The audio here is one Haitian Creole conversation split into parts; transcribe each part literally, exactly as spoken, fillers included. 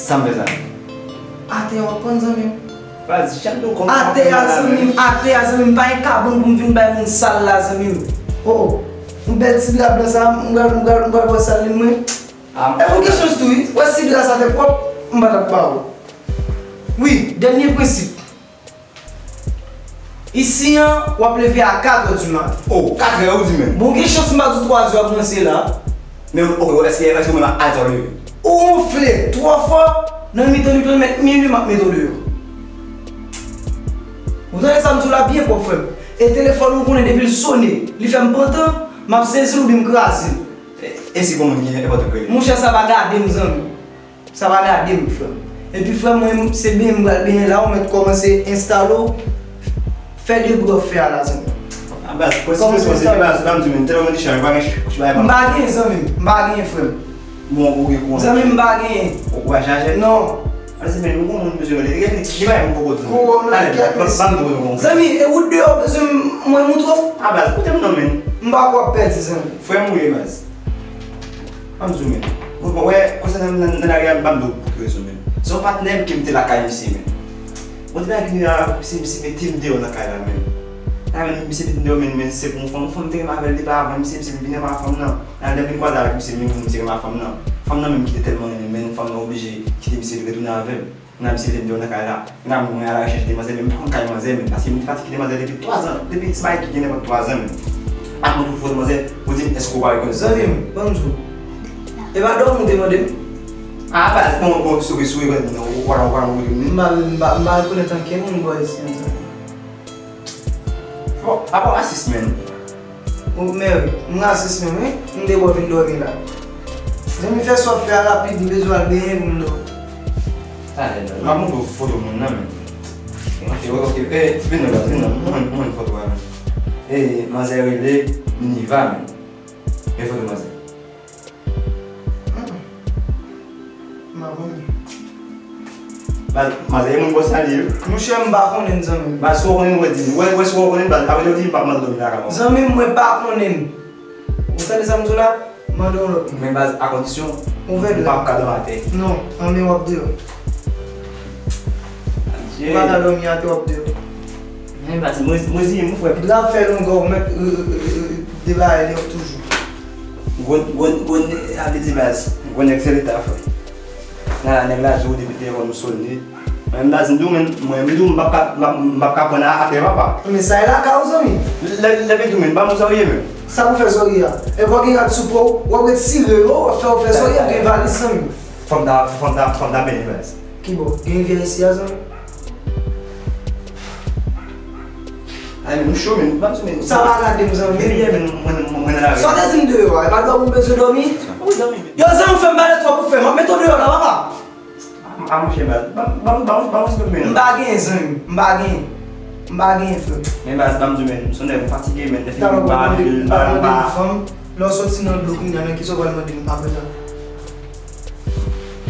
Sa m fè sa? Atè a w ap pran, zanmi m. Baz, jan nou konn. Atè a, zanmi m, atè a, zanmi m, pa gen kabann pou m vin bay moun sal la, zanmi m. O, o. Yon bèl ti dra blan sa, m pral, m pral, m pral ba w sal li, mwen. E ou gen chans tou, wi. Wè si dra sa te pwòp, m pa t ap ba ou. Wi, dènye prensip. Isi an, w ap leve a kat è di maten. O, kat è, ou di menm? Bon, gen chans m pa di w twa zè w ap ranse la. Men, o, èske, èske ou menm a, a zè w leve? Ou wonfle twò fò, nan mitan nwit lan, mèt minui m ap mete w deyò. Ou tande sa m di w la byen pwòp, frè m. E telefòn ou konnen depi l sone, li fè m pran tan, m ap sezi l oubyen m kraze l. E, e si gon moun ki nenpòt ki rele? Monchè, sa pa gade m, zanmi. Sa pa gade m, frè m. Epi, frè m, mwen, se benyen m pral benyen la, ou mèt kòmanse enstale w, fè de bwa w fè a la, zanmi. A baz, kòmanse enstale w. Baz, pa m di men, tèlman de chay, pa gen ch-, ch-, bay pa. M pa genyen, zanmi m, m pa genyen, frè m. Bon, ou gen kouran. Zanmi m, m pa genyen. Ou pa chaje? Non. Alè, se men, nou gon moun bezwen rele. Gen, gen bagay m poko di nou. Kouran nan kèk mesye. Zanmi, e wout deyò bezwen mwen moutre w? A baz, koute m non, men. M pa kwè w ap pèdi, zanmi. Frè m ou ye, baz. Ban m di w, men. Bon, bon, wè, konsènan nan, nan lari a, m pa m di w pou ki rezon, men. Se yon patnè m ki m te lakay misye, men. Bon, te bagay ki rive a, misye, misye mete m deyò nan kay la, men. La, men, misye mete m deyò, men, men se pou yon fanm, yon fanm te renmen avè l depi avan, misye, misye vin renmen fanm nan. La, lè m vin kwaze avèk misye, m vin konn misye renmen fanm nan. Fanm nan menm ki te tèlman renmen, men fanm nan oblije kite misye retounen avè l. Nan misye te deyò nan kay la. Nan mwen al rechèche demwazèl, men m pa konn kay manzè, men paske m te pati kite demwazèl depi twa zan. Depi se bagay ki gen nenpòt twa zan, men. Pa konn pou foto manzè, pou di m èske ou pa rekonèt manzè. Zanmi m, ban m di w. E pa dòmi w te mande m? A, baz, bon, bon, sou, sou rekonèt moun nan, ou pa, ou pa rekonèt moun. M pa, m pa, m pa rekonèt ankenn moun bò isi an, zanmi. Bon, apa w rasis, men. Ou, men wi, m rasis menm, wi. M te bò vin dòmi la. Zanmi, fè sa w ap fè a rapid, m bezwen al benyen pou m dòmi. Talè, m ap montre w foto moun nan, men. Ok, ok, ok. E, vin non, baz, vin non. Mwen, mwen foto a, men. E, manzè rele Niva, men. Men foto manzè. Hmm. M pa konnen. Baz, manzè, e moun bò sa li ye. Monchè, m pa konnen, zanmi m. Baz, si w konnen, w di m. Wè, wè, si w konnen, baz, apre lè w di m, m p ap mande w dòmi lakay mwen. Zanmi m, mwen pa konnen. Ou tande sa m di w la? Mande yon lòt moun. Men baz, a kondisyon, ou vle m p ap ka dòmi atè. Non, anben w ap deyò. Adye. Ou pa ka dòmi atè, w ap deyò. Men baz, mwen, mwen reziyen m, wi, frè. Dra fè longè, ou mèt, euh, euh, euh, euh, debare li toujou. Gwo, gwo, gwo nèg, sa vle di baz, gwo nèg se leta, frè. Nan, nèg la di w depi telefòn ou sone. Men baz, m di w, men, mwen, m di w, m p ap ka, m p ap, m p ap ka pran atè, papa. Men sa e lakay ou, zanmi. Lè, lè vin tou, men, ban m sa w ye, men. Sa pou fè zòrye a? E w gen rad sou po w, w ap retire yo, w ap fè w fè zòrye, w gen valiz, zanmi. Fò m ta, fò m ta, fò m ta benyen, baz. Ki bò? Gen rivyè isi a, zanmi? Ay, men, nou cho, men, ban m sou, men. Sa pa gade m, zanmi. Rivyè, men, mwen, mwen, mwen nan lari. Sa w te di m deyò a? E pa dòmi w bezwen dòmi? Ou dòmi? Yo, zanmi, w fè m pale twòp, ou fè m ap mete w deyò la, papa. A, a, monchè, baz, ban, ban, ban, ban, ban, ban, men. M pa genyen, zanmi m. M pa genyen. M pa genyen, frè m. Men, baz, ban m di w, men, m se yon nèg m fatige, men, lè fini m pa, m pa, m pa. Lè w soti nan dlo kounye a, nan kisa w pral mande m apre sa?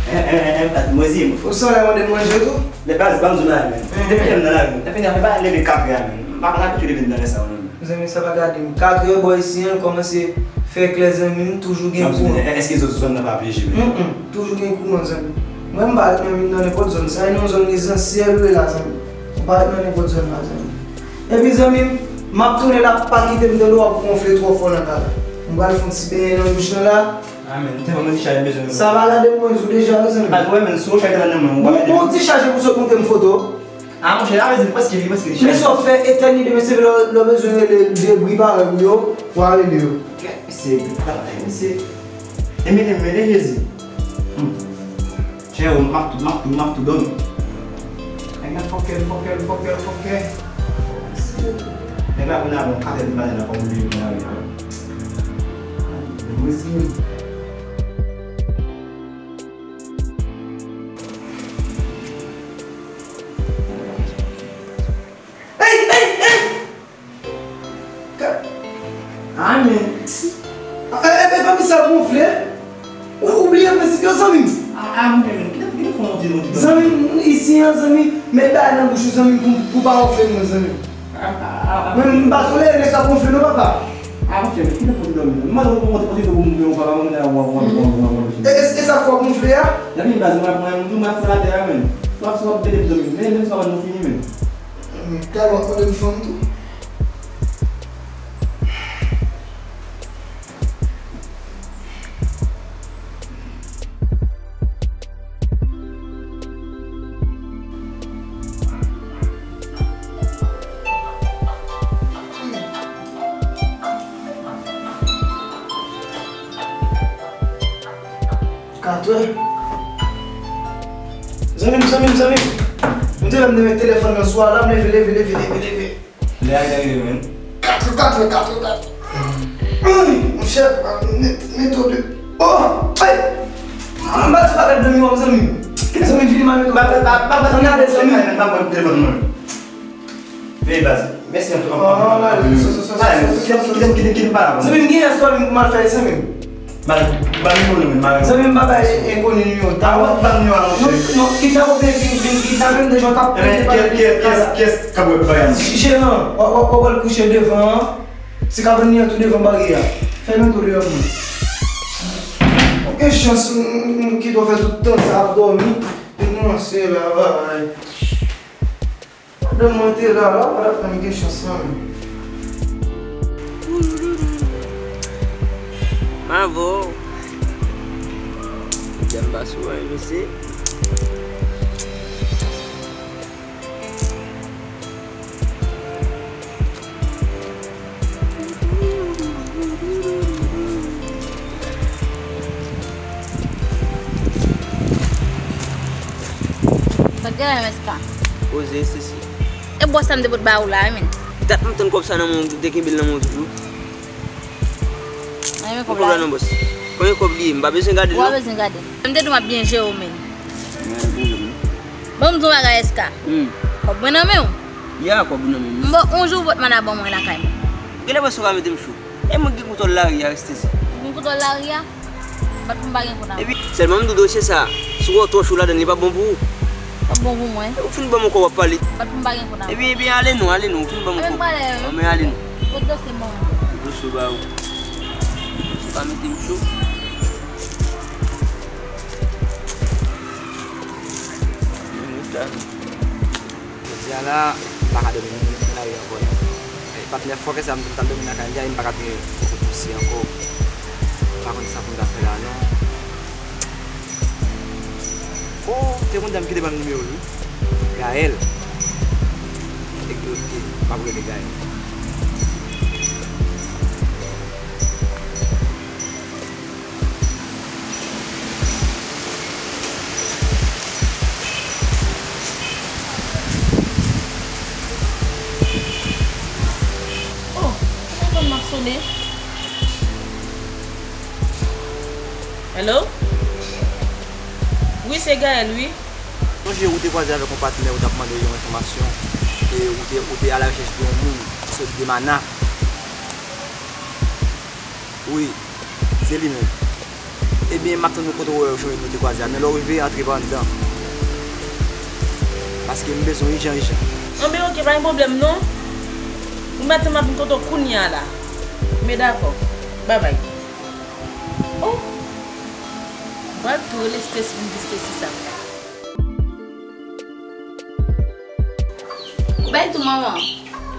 En, en, en, en, baz, mwen zi, mwen fò. Ou sanlè mande m manje tou? Men baz, ban m di w bagay, men. Depi lè m nan lari, men. Lè fini a, fè pa leve kat è a, men. M pa konn abitye leve m nan lè sa yo, non, men. Mezanmi, sa pa gade m. Kat è bò isi an, l kòmanse fè klè, zanmi m, toujou gen kouran. Èske zòn, zòn nan pa pyeje, men? Hum, hum, toujou gen kouran, zanmi. Mwen, m pa ret nan, nan nenpòt zòn. Sa e yon zòn rezansyèl ou ye la, zanmi. Ou pa ret nan nenpòt zòn la, zanmi. Epi, zanmi m, m ap tounen la, pa kite m tande w ap wonfle twò fò nan kay la. M pral fè yon ti benyen nan douch lan la. A, men, m tèlman gen ti chay m bezwen. Sa pa gade m, mwen di w deja, wi, zanmi. A, wè, men, si w chay te nan men w, w ap ede m. Bon, bon, ti chaje pou sot montre m foto. A, monchè, a vle di, prèske li, prèske li chaje. Men sa w fè etènite, men se lè, lè w bezwen rele de bri parèy ou yo, w a rele yo. Mesye, mesye. E mele, mele Jezi. Hmm. Chè, m ap tou, m ap tou, m ap tou dòmi. Nèg la fòkè, fòkè, fòkè, fòkè. Nèg la konn ap bon katè di maten nan kòm bliye moun nan wi. Mwen si. Ey, ey, ey! Ka-, a, men. E, e, e pa misye ap wonfle? Ou, ou bliye prensip yo, zanmi m? A, a, men, men, kite, kite fè yon ti, yon ti. Zanmi m, isi an, zanmi, met bagay nan bouch ou, zanmi m, pou, pou pa wonfle non, zanmi m. A, a, a, a. Mwen, m pa tolere nèg k ap wonfle non, papa. Ah, monchè, men, kilè w pote dòmi la? M mande w pou w pote, pote dòmi, men w pa, pa mande a, w, w, w, w, w, w, w. E, e, e sa k w ap gonfle a? Gade yon baz, mwen, mwen, mwen, mwen fè latè a, men. W ap, w ap bèlè dòmi, men, men sa pa nou fini, men. Talè w ap mande m fanm tou. Katrè. Zanmi m, zanmi m, zanmi m. M te wè m te met telefòn nan sou alam, leve, leve, leve, leve, leve. Lè a rive, men. Katrè, katrè, katrè, katrè. Ay, monchè, met, met o de. Oh, ay! Anba ti bagay de miwa, zanmi. Zanmi, vini, m al met o de. Ba, ba, ba, ba, ann ale, zanmi. Ba, ba, telefòn mwen. Veye baz. Mèsi anpil. Oh, la, sa, sa, sa, sa, sa, sa, sa, sa. Zanmi, m gen yon istwa pou m al fè, zanmi. Ba, ba nimewo nou, men, ba. Zanmi m, pa bay enkoni nimewo. Ah, w ap ban m nimewo a, monchè. Non, non, kidnapè vin, vin, vin kidnape m, deja w t ap pete pale de kay la. Kiyès, kiyès k ap wè bagay la? Jeran, w ap, w ap, w ap al kouche devan an. Se kabann li an tou devan baryè a. Fèmen tou deyò pou mwen. Okenn chans, m, m, m kite w fè tout tan sa ap dòmi. Depi w kòmanse la, bay. Madanm mwen te la, la, pa t ap janm gen chans nan men. Mavo. Janm pa sou an, mesye. Sa k gen la, M S K? Poze, Stacy. E bòs sa m te pot ba ou la, wi, men. Dat m tann kòb sa nan men w, te kenbe l nan men w toujou. Mwen renmen kòb la. Kòb la non, bòs. Konbyen kòb li ye? M pa bezwen gade l, non. Ou pa bezwen gade l. M te di w m ap byen jere w, men. Mwen, mwen, mwen. Bon, m di w yon bagay, S K. Hmm. Kòb mwen nan men w. Ya, kòb ou nan men m. M ba w yon jou pou w pot mana ban mwen lakay mwen. Genlè bòs ou ka mete m cho. E mwen ki gen kontwòl lari a, reste sa. Ou gen kontwòl lari a? Bat pou m pa gen kontwòl. Epi, sèlman m di w dosye sa, si w wè w twò cho ladann, li p ap bon pou ou. P ap bon pou mwen. Ou fin ban m yon kòb w ap pale. Bat pou m pa gen kontwòl. Epi, epi, ale non, ale non, ou fin ban m yon kòb. Ebyen, m prale. Bon, men ale non. Pot dosye m ban mwen. Dosye w ba ou. Ou pa mete m cho. Mwen rete la non. Jodi a la, m pa ka dòmi nan lari ankò non. E, patnè, fòkè sa m di m t al dòmi nan kay li a, e m pa ka tounen yon kout pousye ankò. M pa konn sa pou m ta fè la non. O, te gon dam ki te ban m nimewo l wi. Gaël. Ek, ok, m ap rele Gaël. Oh, telefòn m ap sonnen. Hello? Wi, se Gaël, wi. Sonje ou te kwaze avèk yon patnè, ou t ap mande yon enfòmasyon, e ou te, ou te a la rechèch de yon moun ki sot de Mana. Wi, se li menm. Ebyen, m ap tann ou kote w wè yo chonje nou te kwaze a, men lè w rive, antre pa anndan. Paske m bezwen w ijan, ijan. Anben, oke, pa gen pwoblèm non. Ou mèt tann m ap vin kote w kounye a la. Men dakò. Babay. Oh! M pral tou rele Stacy pou m di Stacy sa. Ou bay tou manman.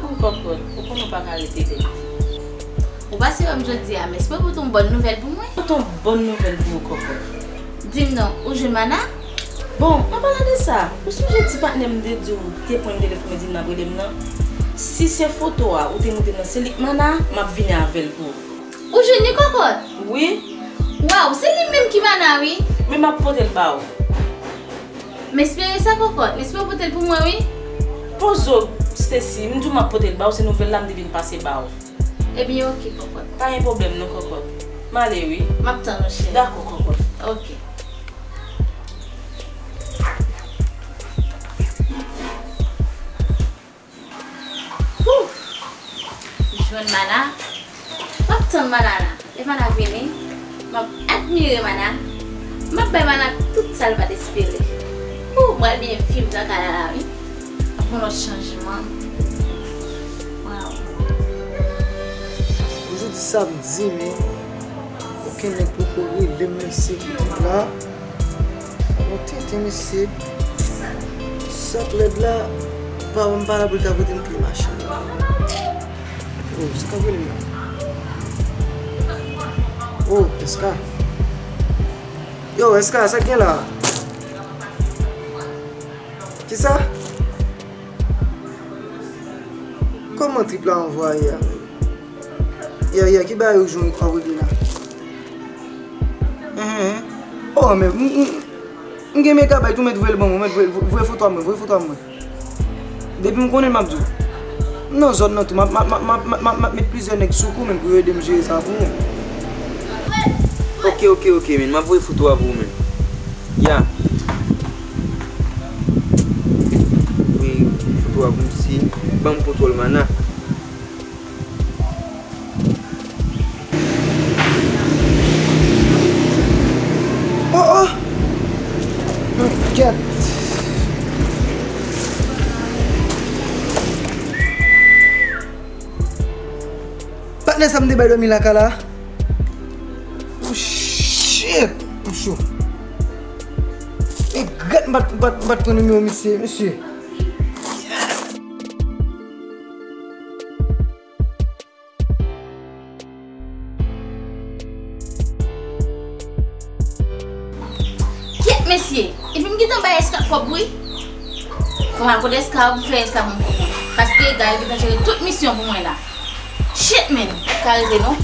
Ou kòkòt, ou konnen w pa ka rete bèl. Ou pase wè m jodi a, m espere w pote yon bòn nouvèl pou mwen. Pote yon bòn nouvèl pou ou, kòkòt. Di m non, ou jwenn Mana? Bon, an palan de sa, ou sonje ti patnè m te di w te pran telefòn mwen di l n ap rele m nan? Si se foto a ou te montre m nan se li k Mana, m ap vini avè l pou ou. Ou jwenn li, kòkòt? Wi. Waw, se li menm ki Mana, wi. Men m ap pote l ba ou. M espere sa, kòkòt. M espere w pote l pou mwen, wi. Poze w, Stacy. M di w m ap pote l ba w, se nouvèl la m te vin pase ba w. Ebyen, oke, kòkòt. Pa gen pwoblèm non, kòkòt. M ale, wi. M ap tann ou, cheri. Dakò, kòkòt. Oke. Wouh! Jwenn Mana. M ap tann Mana la. Lè Mana vini, m ap admire Mana. M ap bay Mana tout sa l pa t espere. Wouh! M pral byen viv nan kay la la, wi. M ap gen lòt chanjman. Waw! Bonjou, Samdi, men okenn nèg poko rele m, mesye, pou trip la. Bon, tenten, mesye. Sa k lèd la, pa, m pa la pou l ta pote m kle machin. Oh, Eska vini la. Oh, Eska. Yo, Eska, sa k gen la? Kisa? Kòman trip la anvwaye a? Ya, ya, ki bagay ou jwenn anvwaye la? Enhen. Oh, men, m, m, m gen megabayt, ou mèt voye l ban mwen, ou mèt voye, voye foto a mwen, voye foto a mwen. Depi m konnen m ap di w. M nan zòn nan tou, m ap, m ap, m ap, m ap, m ap, m ap met plizyè nèg sou kou, men, pou yo ede m jere sa pou ou. Ok, ok, ok, men, m ap voye foto a pou ou, men. Ya. Voye foto a pou m si, ban m kontwòl mana. Oh, oh! Kèt! Patnè sa m te bay dòmi lakay la. Oh, shit! M cho. E gad m pa t, m pa t, m pa t pran nimewo misye, mesye. Kyèt, mesye! Epi m gentan bay Eska kòb, wi. Fò m al kote Eska pou m fè Eska ban m kòb mwen. Paske Eska gentan jere tout misyon pou mwen la. Shit, man! Ka rive, non?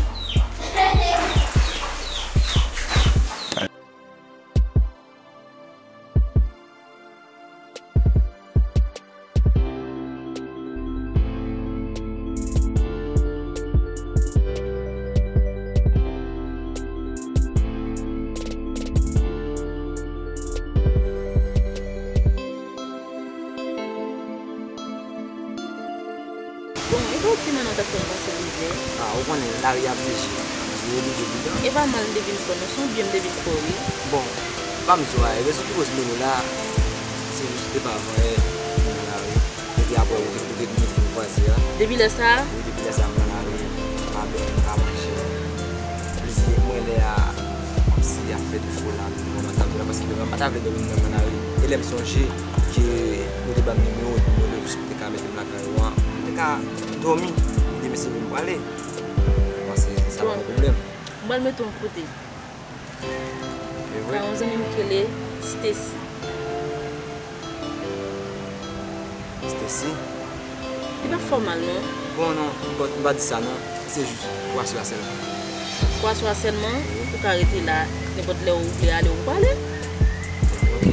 Bon, e pa ou ki mande w ta fè m pase mizè? A, ou konnen, lari a blije. Ou oblije pridan. E pa mal m te vin pran non, se yon byen m te vin pran wi. Bon, pa m di w anyen, rezon ki poze m la, se jis depi avan yè, m nan lari. Depi apre ou te, ou te vin pou kwaze a. Depi lè sa a? Wi, depi lè sa a, m nan lari. M pa bèy, m pa manje. Plizyè mwen lè a, kòmsi y ap fè defo la, m kontan sa m di la, paske m pa ta vle dòmi nan lari. E lè m sonje ke ou te ban m nimewo, nimewo de jis pou te ka mete m lakay ou an, m te ka dòmi, demen se pou m prale. Mwen panse sa pa yon pwoblèm. Bon, m pral mete w yon kote. E vre? Gen yon zanmi m ki rele Stacy. Stacy? Li pa fòmal non. Bon, non, m pa, m pa di sa non. Se jis pou aswè a sèlman. Pou aswè a sèlman, wi, ou ka rete la, nenpòt lè ou vle ale, ou prale. Ok.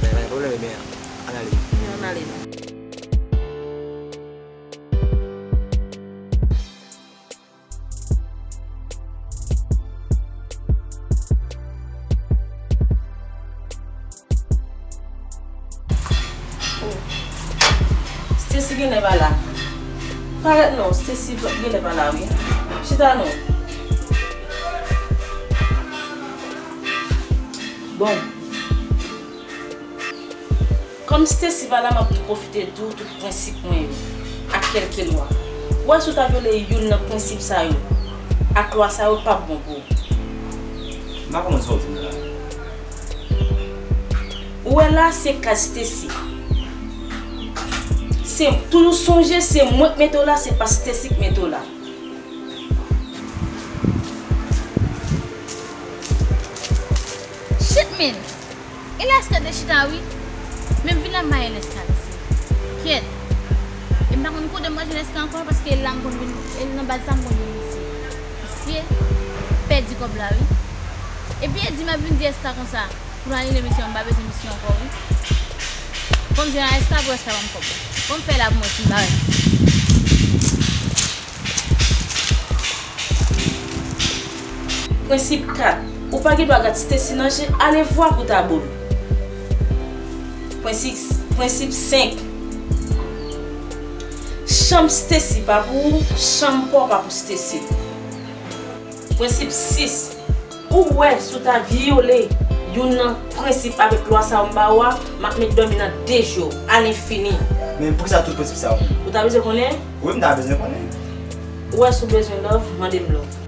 Ben, pa gen pwoblèm, ebyen, ann ale. Ann ale. Oh. Stacy genlè pa la. Parèt non, Stacy genlè pa la, wi. Chita non. Bon. Kòm Stacy pa la, m ap pwofite di w tout prensip mwen yo, ak kèlkelwa. Ou wè si w ta vyole youn nan prensip sa yo, ak lwa sa yo, p ap bon pou ou. M pa konprann sa w di m la. Ou wè la, se kay Stacy. Se, toujou sonje, se mwen k mete w la, se pa Stacy k mete w la. Shit, man! E la Eska te chita wi. Men m vin la m pa wè Eska, mesye. Kyèt. E m pa konn kote m pral jwenn Eska ankò, paske la m konn vin, e nan baz sa m konn jwenn misye. Misye pèdi kòb la wi. Epi e di m ap vin di Eska konsa, pou l anile misyon, m pa bezwen misyon ankò wi. Fò m jwenn a Eska pou Eska ban m kòb. Fò m fè la pou mwen si m pa wè misye. Prensip kat. Ou pa gen dwa gad Stacy nan je, alevwa pou ta boul. Prensip, prensip senk. Chanm Stacy pa pou ou, chanm pa w pa pou Stacy. Prensip sis. Ou wè, si w ta vyole youn nan prensip avèk lwa sa yo m ba ou a, m ap met dòmi nan de jou, alenfini. Men poukisa tout prensip sa yo? Ou ta bezwen konnen? Wi, m ta bezwen konnen. Ou wè si w bezwen love, mande m love.